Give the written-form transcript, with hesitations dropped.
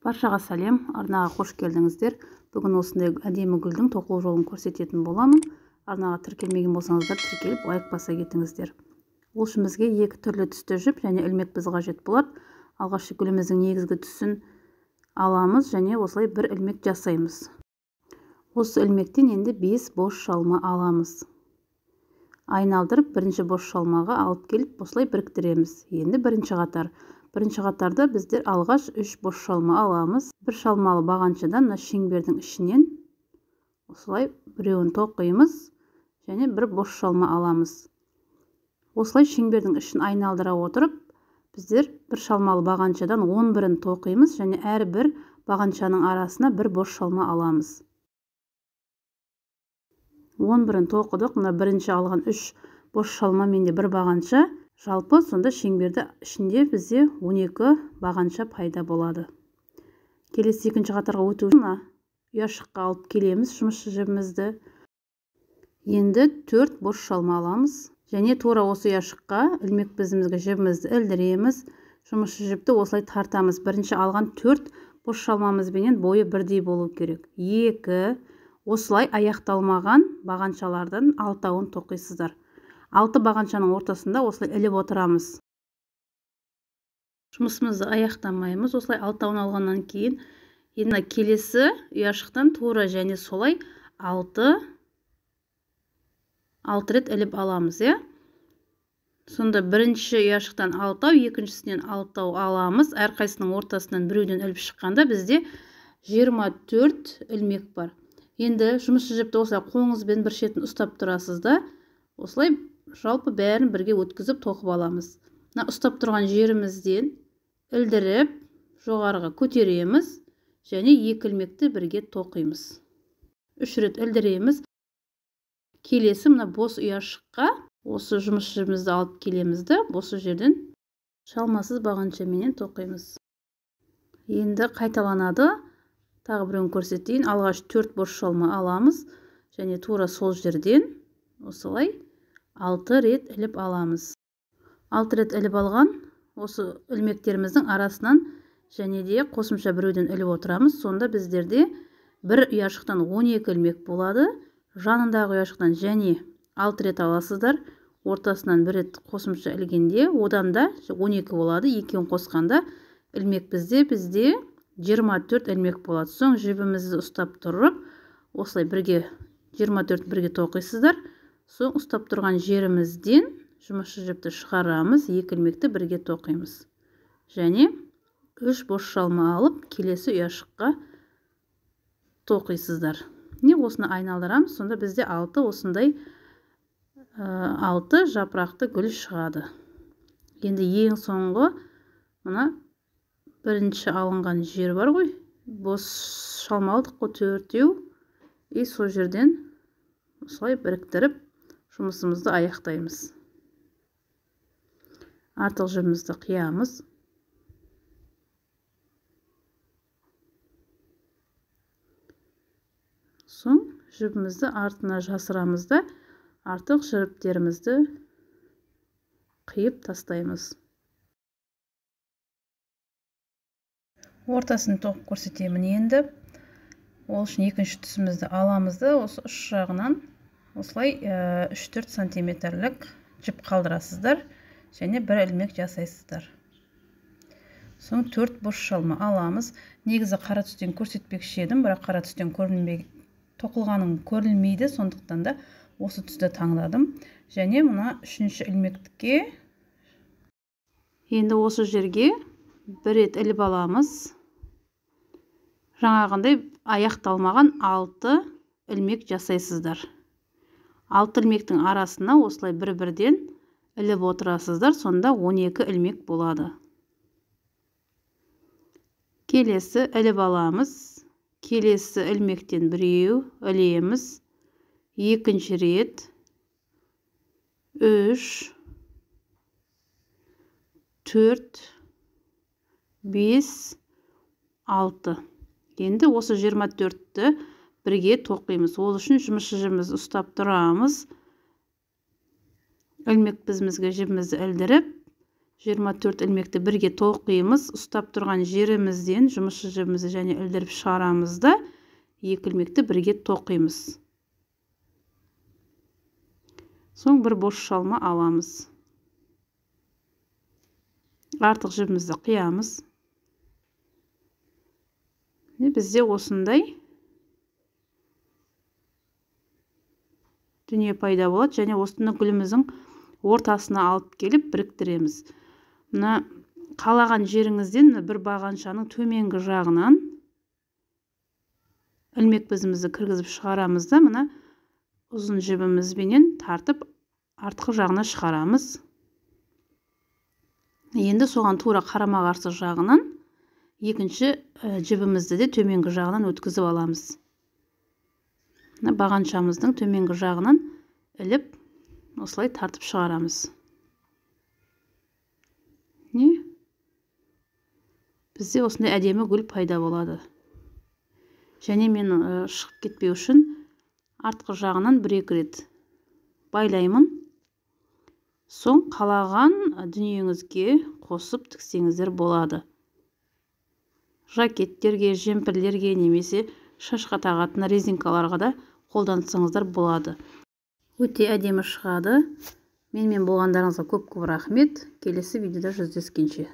Баршаға сәлем, арнаға қош келдіңіздер. Бүгін осындай әдемі гүлдің тоқылу жолын көрсететін боламын. Арнаға тіркелмеген болсаңыздар, тіркеліп лайк баса кетіңіздер. Ол үшін бізге екі түрлі түсті жіп және ілмек біз қажет болады. Алғашқы гүліміздің негізгі түсін аламыз және осылай бір ілмек жасаймыз. Осы ілмектен енді 5 бос шалма аламыз. Айналдырып бірінші бос шалмаға алып келіп осылай біріктіреміз. Енді бірінші қатар. Бірінші қатарда біздер алғаш 3 бос шалма аламыз. Бір шалмалы бағаншадан мына шеңбердің ішінен осылай біреуін тоқимыз және бір бос шалма аламыз. Осылай шеңбердің ішін айналдыра отырып, біздер бір шалмалы бағаншадан 11-ін тоқимыз және әрбір бағаншаның арасына бір бос шалма аламыз. 11-ін тоқыдық. Мына бірінші алған 3 бос шалма менде бір бағанша. Жалпы сонда шеңберді ішінде бізде 12 бағанша пайда болады. Келесі екінші қатарға өту үшін мына ұяшыққа алып келеміз жұмысшы жібімізді. Енді 4 бос шалма аламыз және тура осы ұяшыққа ілмек бізімізге жібімізді ілдіреміз. Жұмысшы жіпті осылай тартамыз. Бірінші алған 4 бос шалмамызбенен бойы бірдей болу керек. 2 осылай аяқталмаған бағаншалардан 6-уын тоқисыздар. 6 бағаншаның ортасында осылай іліп отырамыз. Жұмысымызды аяқтамаймыз. Осылай 6-уын алғаннан кейін енді келесі ұяшықтан тура және солай 6 рет іліп аламыз, иә? Сонда бірінші ұяшықтан 6, екіншісінен 6 аламыз. Әрқайсысының ортасынан біреуден іліп шыққанда бізде 24 ілмек бар. Енді жұмысшы жіпті осылай қолыңызбен бір шетін ұстап тұрасыз да, осылай жалпы бәрін бірге өткізіп тоқып аламыз. Мына ұстап тұрған жерімізден ілдіріп жоғарыға көтереміз және екі ілмекті бірге тоқимыз. 3 рет ілдіреміз. Келесі мына бос ұяшыққа осы жұмыс жібімізді алып келеміз де, осы жерден шалмасыз бағаншаменен тоқимыз. Енді қайталанады. Тағы біреуін көрсетейін. Алғаш 4 бос шалма аламыз және тура сол жерден осылай 6 рет іліп аламыз. 6 рет іліп алған осы ілмектеріміздің арасынан және де қосымша біреуден іліп отырамыз. Сонда біздерде бір ұяшықтан 12 ілмек болады. Жанындағы ұяшықтан және 6 рет аласыздар. Ортасынан бір рет қосымша ілгенде одан да 12 болады. Екеуін қосқанда ілмек бізде 24 ілмек болады. Соң жібімізді ұстап тұрып, осылай бірге 24 бірге тоқисыздар. Соң ұстап тұрған жерімізден жұмысшы жіпті шығарамыз, екі ілмекті бірге тоқимыз. Және 3 бос шалма алып, келесі ұяшыққа тоқисыздар. Не осыны айналдырамыз, сонда бізде 6 осындай 6 жапырақты гүл шығады. Енді ең соңғы мына бірінші алынған жер бар ғой, бос шалма алдық қой 4-еу, и сол жерден осылай біріктіріп жұмысымызды аяқтаймыз. Артық жібімізді қиямыз. Соң жібімізді артына жасырамыз да, артық жіптерімізді қиып тастаймыз. Ортасын тоқып көрсетемін енді. Ол үшін екінші түсімізді аламыз да, осы ұш жағынан осылай 3-4 сантиметрлік жіп қалдырасыздар және бір ілмек жасайсыздар. Соң 4 бос шалма аламыз. Негізі қара түстен көрсетпекші едім, бірақ қара түстен тоқылғаның көрінмейді, сондықтан да осы түсті таңдадым. Және мына үшінші ілмектікке енді осы жерге бір рет іліп аламыз. Жаңағындай аяқталмаған 6 ілмек жасайсыздар. 6 ілмектің арасына осылай бір-бірден іліп отырасыздар, сонда 12 ілмек болады. Келесі іліп аламыз. Келесі ілмектен біреу ілеміз. Екінші рет 3 4 5 6. Енді осы 24-ті бірге тоқимыз. Ол үшін жұмысшы жібімізді ұстап тұрамыз. Ілмек бізімізге жібімізді ілдіріп, 24 ілмекті бірге тоқимыз. Ұстап тұрған жерімізден жұмысшы жібімізді және ілдіріп шығарамыз да, 2 ілмекті бірге тоқимыз. Соң бір бос шалма аламыз. Артық жібімізді қиямыз. Бізде осындай дүние пайда болады және осыны гүліміздің ортасына алып келіп біріктіреміз. Мына қалаған жеріңізден бір бағаншаның төменгі жағынан ілмек бізімізді кіргізіп шығарамыз да, мына ұзын жібімізбенен тартып артқы жағына шығарамыз. Енді соған тура қарама-қарсы жағынан екінші жібімізді де төменгі жағынан өткізіп аламыз. Мына бағаншамыздың төменгі жағынан іліп осылай тартып шығарамыз. Не? Бізде осындай әдемі гүл пайда болады. Және мен шығып кетпеу үшін артқы жағынан бір-екі рет байлаймын. Соң қалаған дүниеңізге қосып тіксеңіздер болады. Жакеттерге, жемпірлерге немесе шашқа тағатын резинкаларға да қолдансаңыздар болады. Өте әдемі шығады. Менімен болғандарыңызға көп-көп рахмет. Келесі видеода жүздескенше.